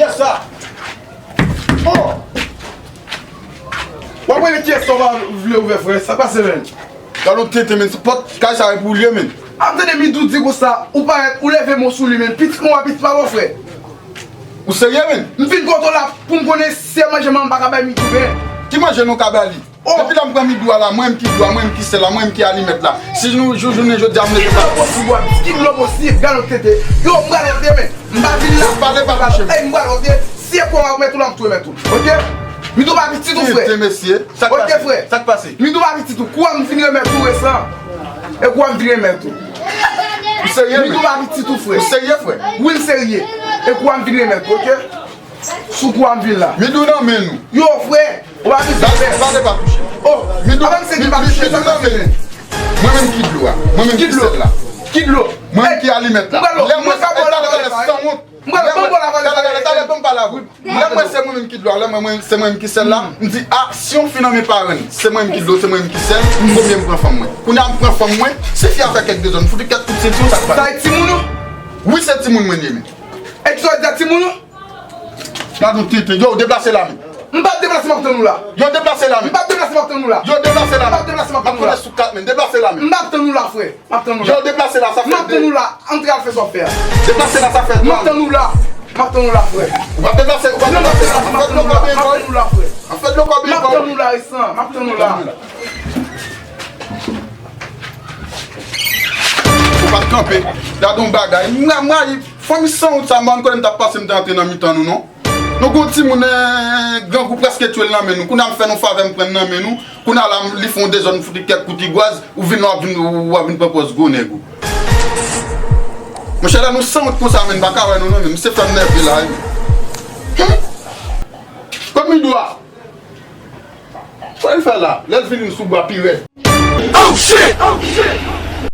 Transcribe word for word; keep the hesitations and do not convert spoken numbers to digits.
Kiyès sa? Oh! W ap rele kiyès sa w pa vle ouvè, frè? Sa k pase, menn? Gade yon tenten, menn. Se pòt kay sa e pou l ye, menn. Ap tande Midou di konsa, ou parèt, ou leve men w sou li, menn. Pitit mwen, pitit pa bon, frè. Ou serye, menn? M vin kote w la pou m konnen si se manje manman m pa ka bay Midou, menn. Ki manje nou ka ba li? Oh! Depi lè m pran Midou a la, mwen menm ki dlo a, mwen menm ki sèl la, mwen menm ki alimèt la. Si nou jou jounen jodi a m leve pa. Ki dlo posib, w ap di ki dlo posib, gade yon tenten. Yo, m pral ôte, menn. M pa vin la. Pale pa touche m. Ey, m pral ôte. Si e kou a w mèt ou la, m tou remèt ou. Oke? Midou pa pitit ou, frè. Tenten, mesye. Sa k pase? Oke, frè. Sa k pase? Midou pa pitit ou. Kou a m vin remèt ou resan. E kou a m vin remèt ou. Ou serye, menn? Midou pa pitit ou, frè. Ou serye, frè? Wi, m serye. E kou a m vin remèt ou, oke? Sou kou a m vin la. Midou nan men nou. Yo, frè, ou pa bezwen pè. Pale pa touche. Oh, Midou, avan m se ki pa touche, sa nan men nou. Mwen menm ki dlo a. Mwen menm ki sèl la. Ki dlo? Mwen menm ki alimèt la. Lè mwen sa, talè, talè, san wont. Mwen ban bò la valè. Talè, talè, talè, ban m pale avè w. Lè mwen se mwen menm ki dlo a, lè mwen, mwen se mwen menm ki sèl la, m di, a, si yon fi nan men parenn, se mwen menm ki dlo, se mwen menm ki sèl, m oblije m pran fanm mwen. Kounye a m pran fanm mwen, si fi a fè kèk dezòd, m fout li kèk kout senti, sa k pase? Sa e timoun ou? Wi, se timoun mwen ye, men. E kisa w di a timoun ou? Gad yon tenten. Yo, deplase la, men. M p ap deplase, m ap tann ou la. Yo, deplase la, men. M p ap deplase, m ap tann ou la. Yo, deplase la, men. M p ap deplase, m ap tann ou la. M ap konnen sou kat, men. Deplase la, men. M p ap tann ou la, frè. M ap tann ou la. Yo, deplase la, sa fè de. M ap tann ou la. Antre al fè sa w fè a. Deplase la, sa fè de. M ap tann ou la. M ap tann ou la, frè. Ou p ap deplase, ou p ap deplase la. An fèt, nou pa byen vòl. M ap tann ou la, frè. An fèt, nou pa byen vòl. M ap tann ou la, resan. M ap tann ou la. Ou pa t kanpe. Gad yon bagay. M ra-, m rayi fanmi sanwont sa, m pa konn kote m t ap pase, m te antre nan mitan nou, non. Nou gon timoun, eh, grangou prèske tchwe l nan men nou. Kounye a m fè nou favè, m pran l nan men nou. Kounye a la, m, li fè yon dezòd, m fout li kèk kout igwaz, ou vin la, w ap vin, w ap vin pran pòz gwo nèg ou. Monchè, lè nou sanwont konsa, menn, m pa ka wè nou, non, men misye fè m nève la, wi. Hum! Kot Midou a? Sa l fè la? Lè l vini sou bwa pi rèd. Oh shit! Oh shit!